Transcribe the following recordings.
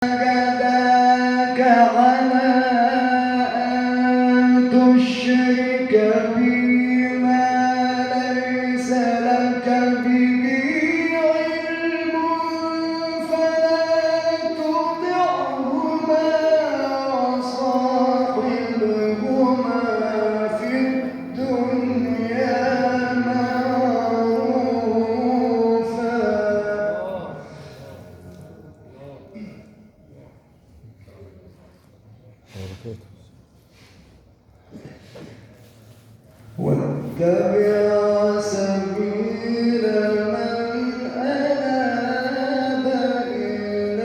جاهداك على أن تشرك بي ما ليس لك به علم فلا تطعهما وصاحبهما في الدنيا معروفا. واتبع سبيل من أناب إلي.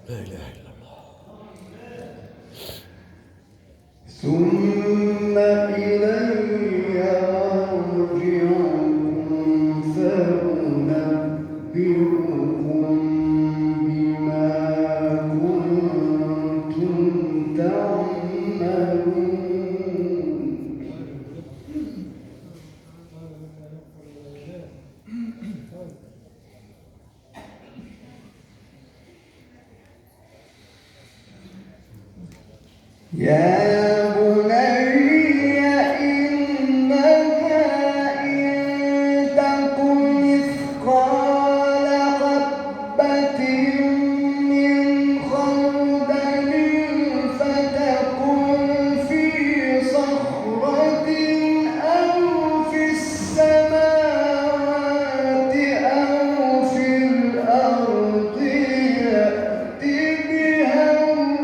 لا إله إلا الله. ثم إلي مرجعكم فأنبئكم بما كنتم تعملون. يا بني إنها إن تك مثقال حبة من خردل فتكن في صخرة أو في السماوات أو في الأرض يأت بها الله.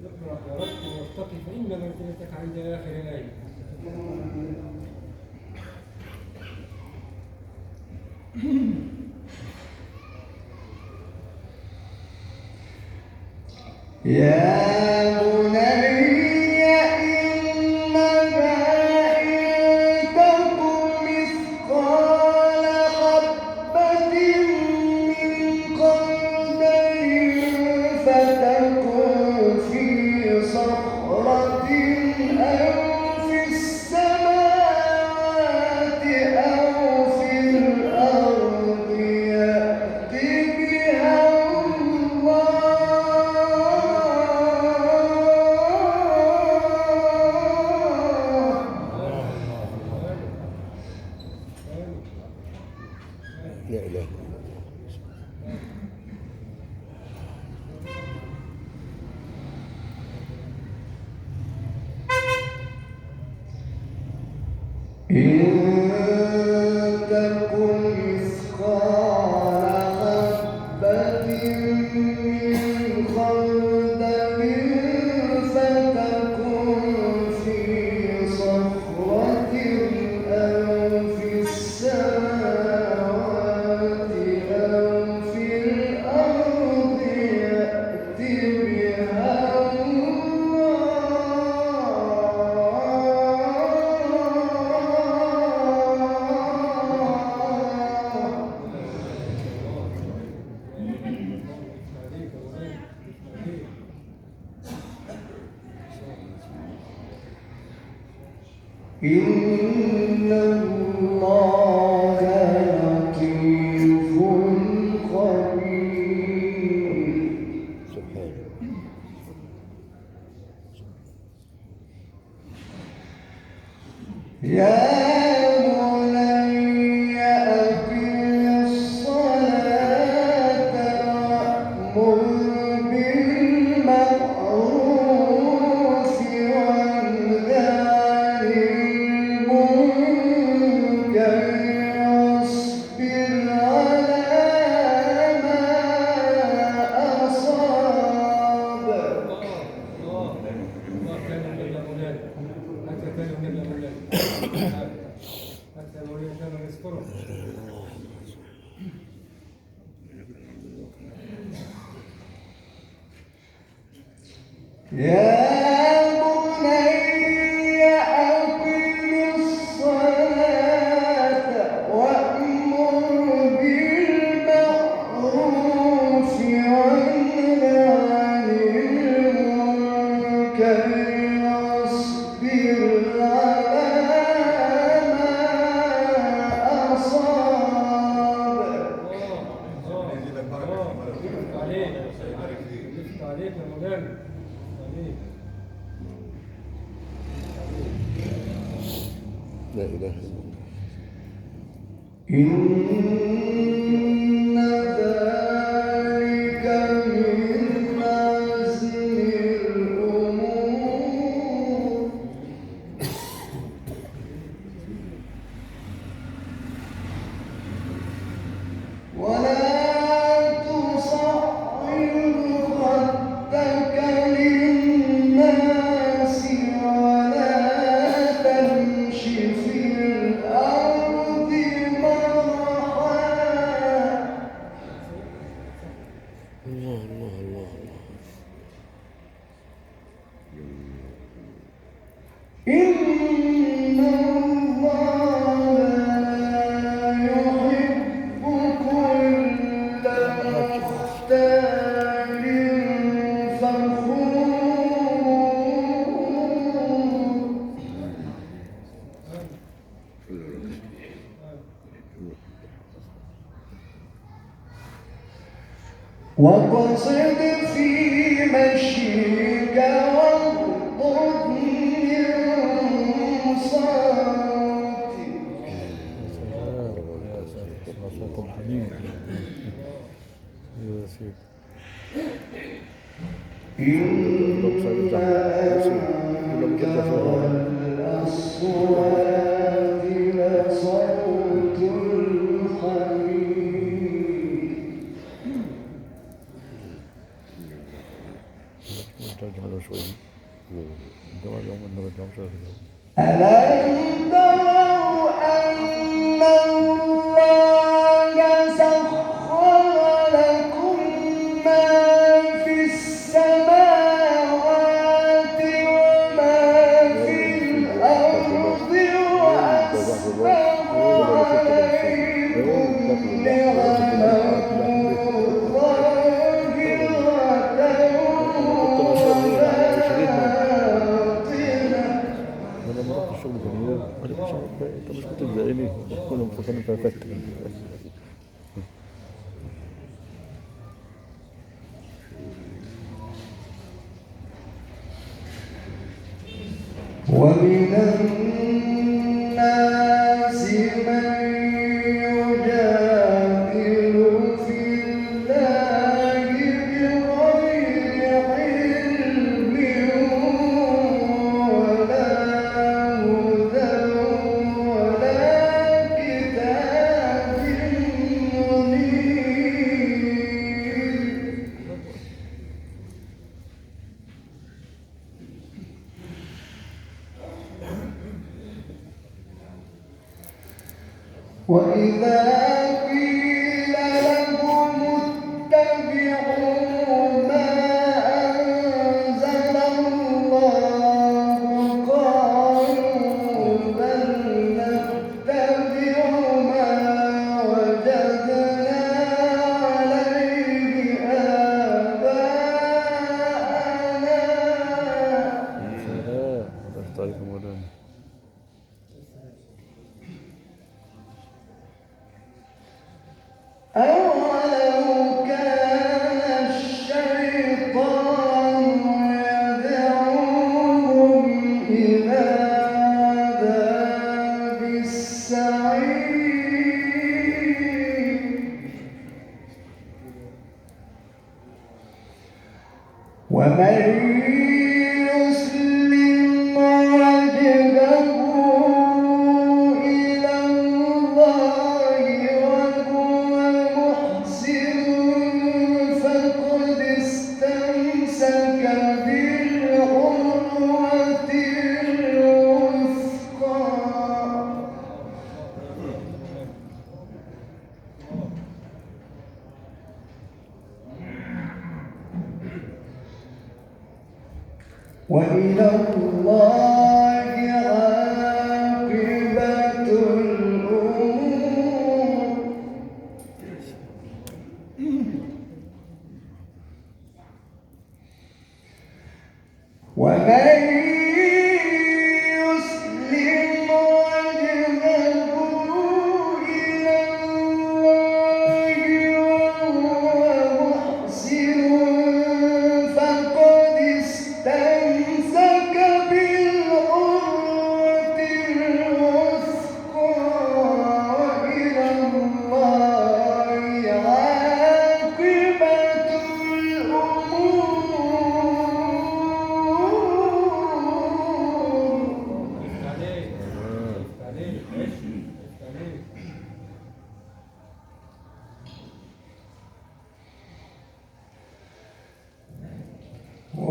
اقرأ يا رب وارتقي فإن منزلتك عند آخر آية. يا بني إنها إن تك مثقال حبة من خردل فتكن في صخرة أو في السماوات أو في الأرض يأت بها الله. لا إله إلا الله. إن تك مثقال حبة من خردل فتكن في صخرة أو في السماوات أو في الأرض يأت بها الله. إن الله لطيف خبير. سبحانه. يا بني أقم الصلاة وأمر بالمعروف وانه عن المنكر واصبر على ما أصابك. الله الله كان النبي يا مولانا، حتى كان النبي يا مولانا، حتى مولانا كان يذكره. يا بني أقم الصلاة وأمر بالمعروف مولانا. آمين. لا إله إلا الله. إن ذلك من عزم الأمور. ولا تصعر خدك للناس ولا تمش في الأرض مرحا. الله الله الله الله. إن الله لا يحب كل مختال فخور. واقصد في مشيك واغضض من صوتك. صوت الحنين يا سيدي. إن أنكر الأصوات لصوت الحمير. نرجع له شوي. نرجع شوي. ألم تروا أن الله سخر لكم ما في السماوات وما في الأرض وأسبغ عليكم نعمه ظاهرة وباطنة. انا لما رحت الشغل كان يوم انا مش عارف انت مش كنت تزعلني، كنا مفكرين فاتت. ومن الناس من يجادل في الله بغير علم ولا هدى ولا كتاب منير. وإذا قيل لهم اتبعوا ما أنزل الله قالوا بل نتبع ما وجدنا عليه آباءنا. سلام الله عليكم مولانا. أولو كان الشيطان يدعوهم إلى عذاب السعير. ومن يسلم وجهه إلى الله وهو محسن فقد استمسك بالعروة الوثقى. وإلى الله عاقبة الأمور. ومن يسلم وجهه إلى الله وهو محسن فقد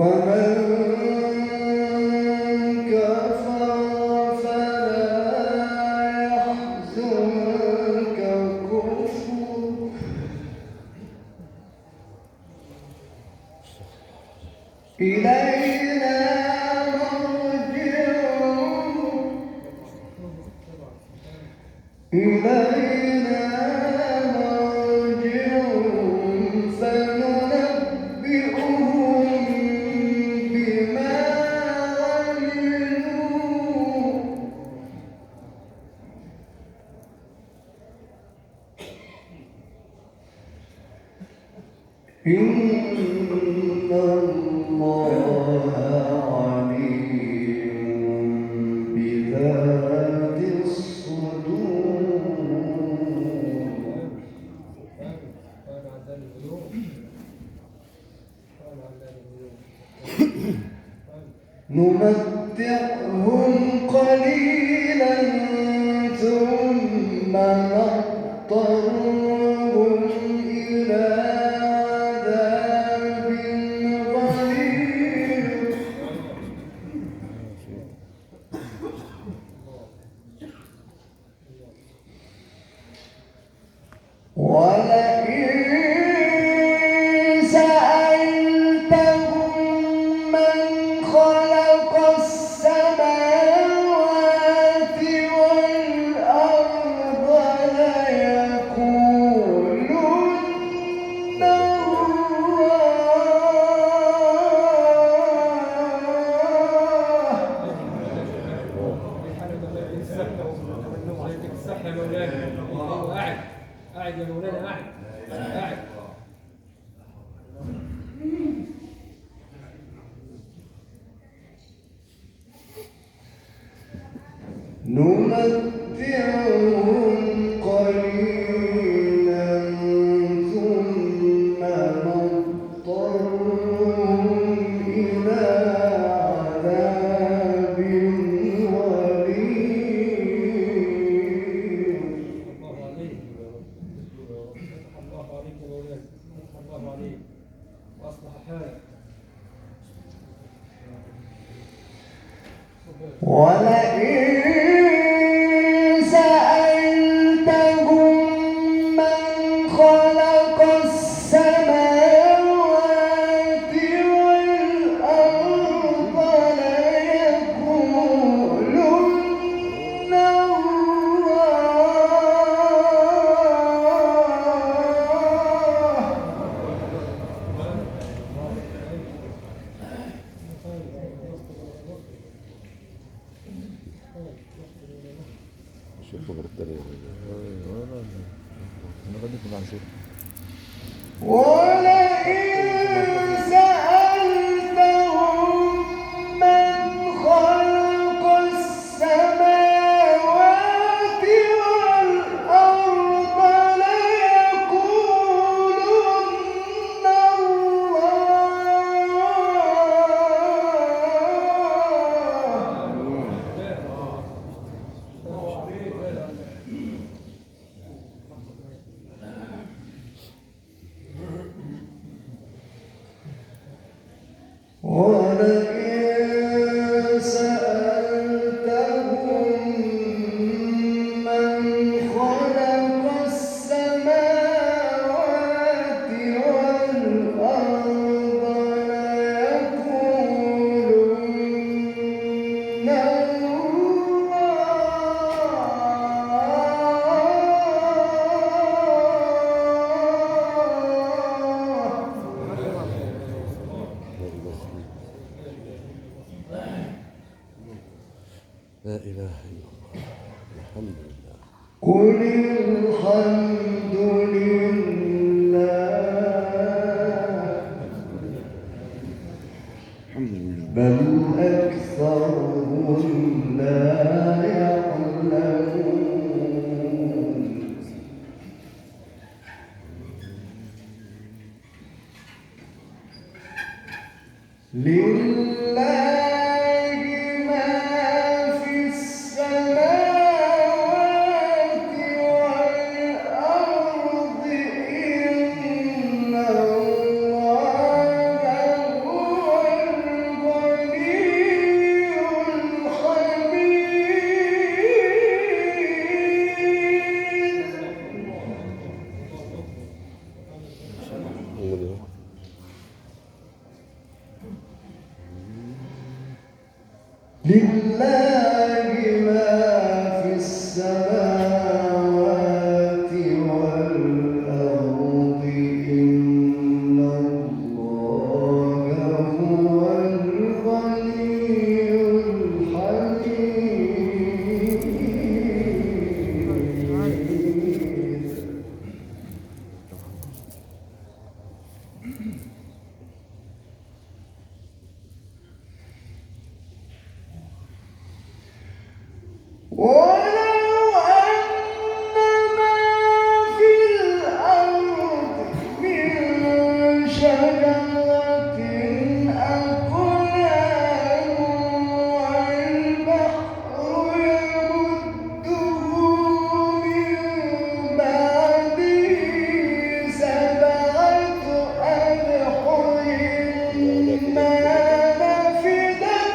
ومن كفر فلا يحزنك كفره إلينا مرجعهم إلينا مرجعهم فننبئهم بما عملوا إن الله عليم بذات الصدور. قال علام الغيوب. قال علام الغيوب. نمتعهم قليلا ثم نضطرهم إلى عذاب غليظ. ولئن سألتهم من خلق السماوات والأرض ليقولن الله. يديك الصحة يا مولانا. قاعد قاعد يا مولانا، قاعد قاعد. نمتعهم قليلا ثم نضطرهم إلى عذاب غليظ. الله عليك، فتح الله عليك يا مولانا، فتح الله عليك وأصلح حالك. ولئن سألتهم من خلق السماوات والأرض ليقولن الله. شوف خبر الدنيا. انا غنيت مع شيخ. ولئن سألتهم من خلق السماوات والأرض ليقولن الله. ولئن سألتهم من خلق السماوات والأرض ليقولن الله. لا إله إلا الله. الحمد لله. قل الحمد لله الحمد لله. بل أكثرهم لا يعلمون. لله ما في السماوات والأرض إن الله هو لله ما في السماوات والأرض إن الله هو الغني الحميد. ولو أن ما في الأرض من شجرة أقلام والبحر يمده من بعده 7 أبحر ما نفدت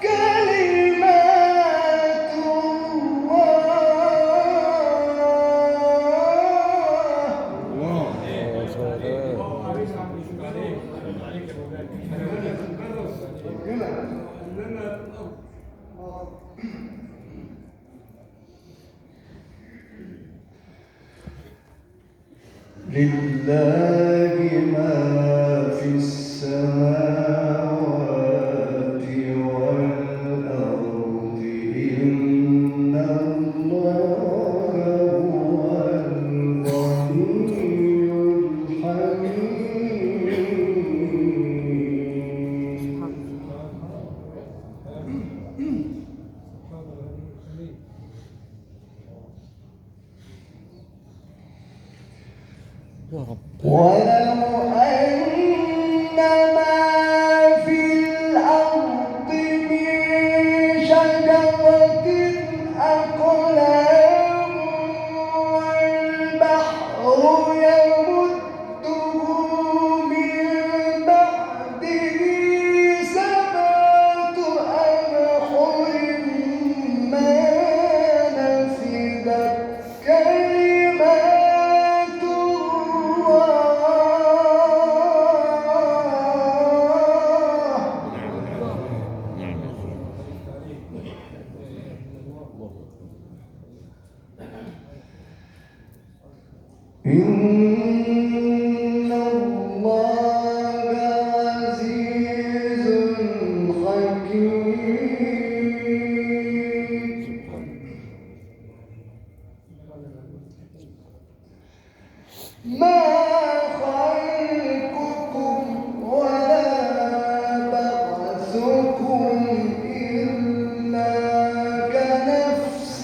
كلمات الله. يا سلام. عليك عليك عليك يا مولاي. لله ما في السماوات والأرض إن الله هو الغني الحميد. سبحان الله. يا رب. ولو أن ما في الأرض من شجرة أقلام والبحر يمده من بعده 7 أبحر ما نفدت كلمات الله. نعم يا سيدي. الله أكبر. إن الله عزيز حكيم. سبحان ما خلقكم ولا بعثكم إلا كنفس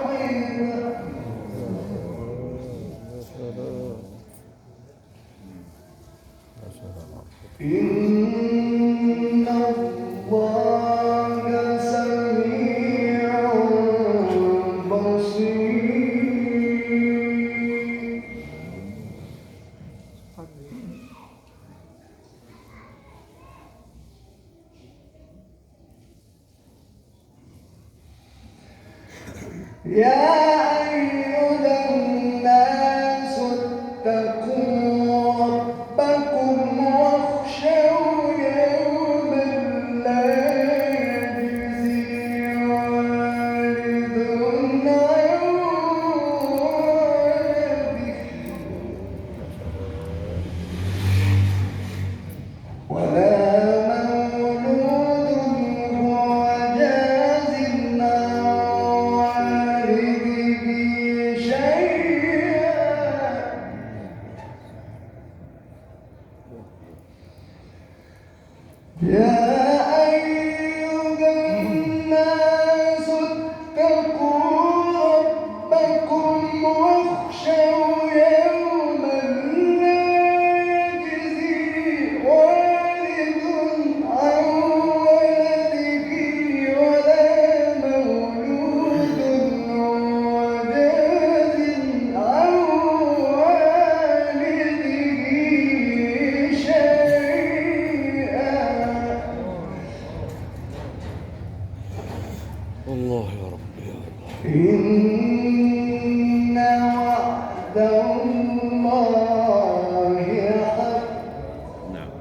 واحدة. يا سلام. يا سلام. إن الله سميع بصير. يا أيها الناس اتقوا ربكم واخشوا يوما لا يجزي والد عن ولده ولا مولود هو جاز عن والده شيئا. يا أيها الناس اتقوا ربكم واخشوا يوما لا يجزي والد عن ولده ولا مولود هو جاز عن والده شيئا. الله يا رب يا الله. إن وعد الله حق. نعم.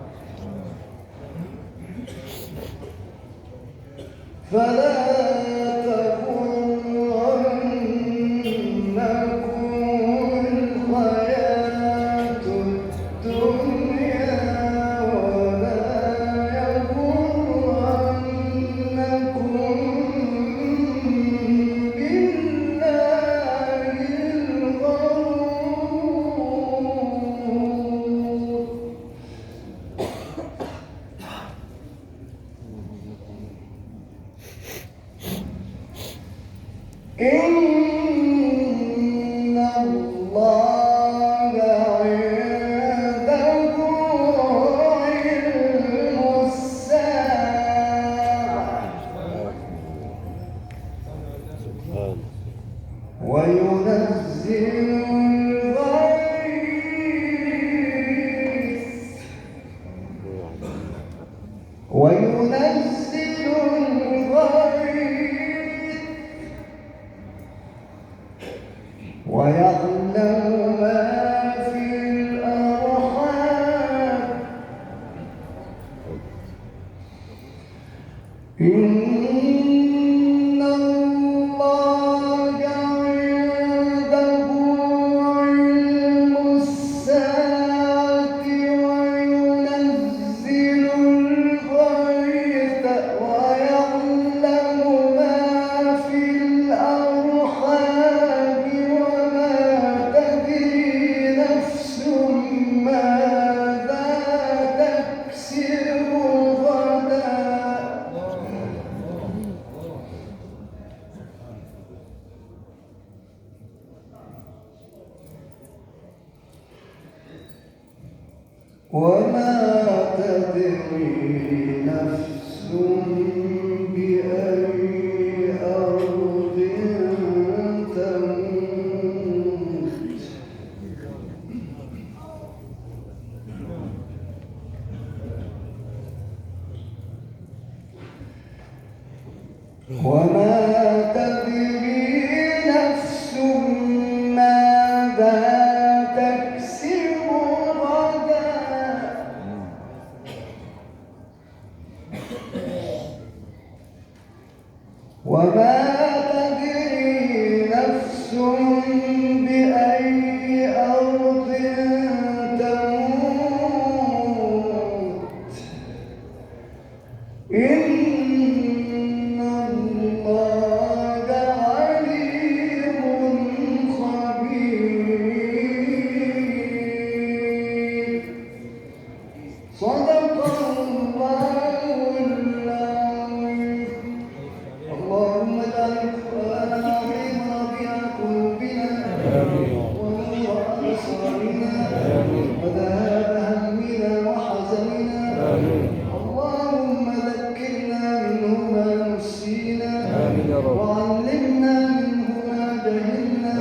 ويعلم ما في الأرحام إن الله عنده علم الساعة وينزل الغيث ويعلم ما في الأرحام وما تدري نفس ماذا تكسب غدا. وما تدري نفس بأي أرض تموت. وما تدري نفس ماذا تكسب غدا. وما تدري نفس بأي أرض تموت. إن الله عليم خبير. صدق الله العظيم. اللهم اجعل القرآن العظيم ربيع قلوبنا ونور أبصارنا وذهاب همنا وحزننا. اللهم ذكرنا منه ما نسينا وعلمنا منه ما جهلنا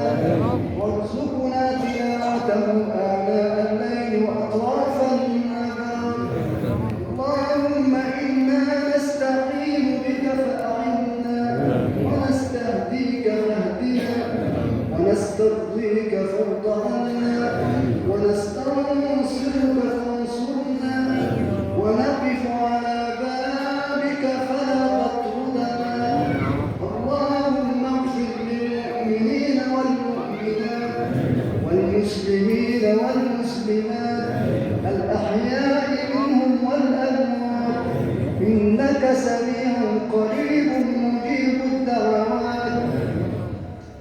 وارزقنا تلاوته آناء الليل وأطراف النهار. اللهم إنا نستعين بك فأعنا، ونستهديك فاهدنا، ونسترضيك فارض عنا، ونستنصرك فانصرنا، ونقف على بابك فلا تطردنا. اللهم اغفر للمؤمنين والمؤمنات والمسلمين والمسلمات الأحياء منهم والأموات، إنك سميع قريب مجيب الدعوات.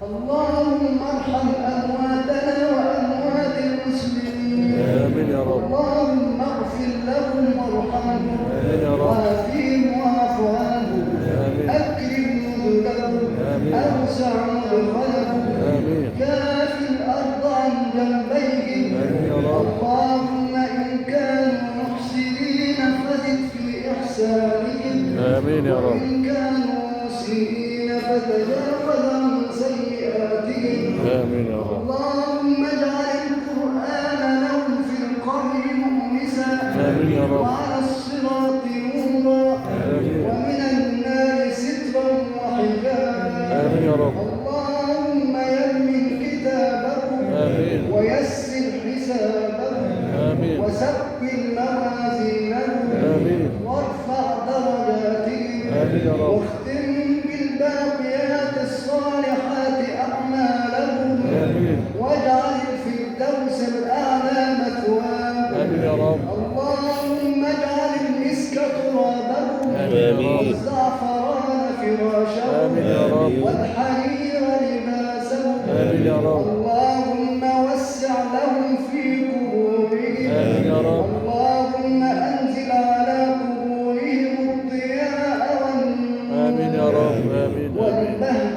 اللهم ارحم أمواتنا وأموات المسلمين. آمين يا رب. اللهم اغفر لهم وارحمهم آمين يا رب. وعافهم واعف عنهم. آمين. أكرم نزلهم. آمين. أوسع مدخلهم. آمين. كاف الأرض عن جنبيهم. آمين يا رب. اللهم إن كانوا محسنين فزد في إحسانهم. آمين يا رب. وإن كانوا مسيئين فتجاوز عن سيئاتهم. آمين يا رب. اللهم اجعل القرآن لهم في القبر مؤنسا. آمين يا رب. وعلى الصراط نورا. آمين. ومن النار سترا وحجابا. آمين يا رب. اللهم يمن كتابهم. آمين. ويسر حسابهم. آمين. وثقل موازينهم. آمين. وارفع درجاتهم. آمين يا رب. واختم بالباقيات الصالحات أعمالهم. آمين. واجعل الفردوس الأعلى مثواهم. آمين يا رب. اللهم اجعل المسك ترابهم. آمين. والزعفران فراشهم. آمين يا رب. والحرير لباسهم. آمين يا رب. اللهم وسع لهم في قبورهم. آمين يا رب. اللهم أنزل على قبورهم الضياء والنور. آمين يا رب. آمين. والبهجة.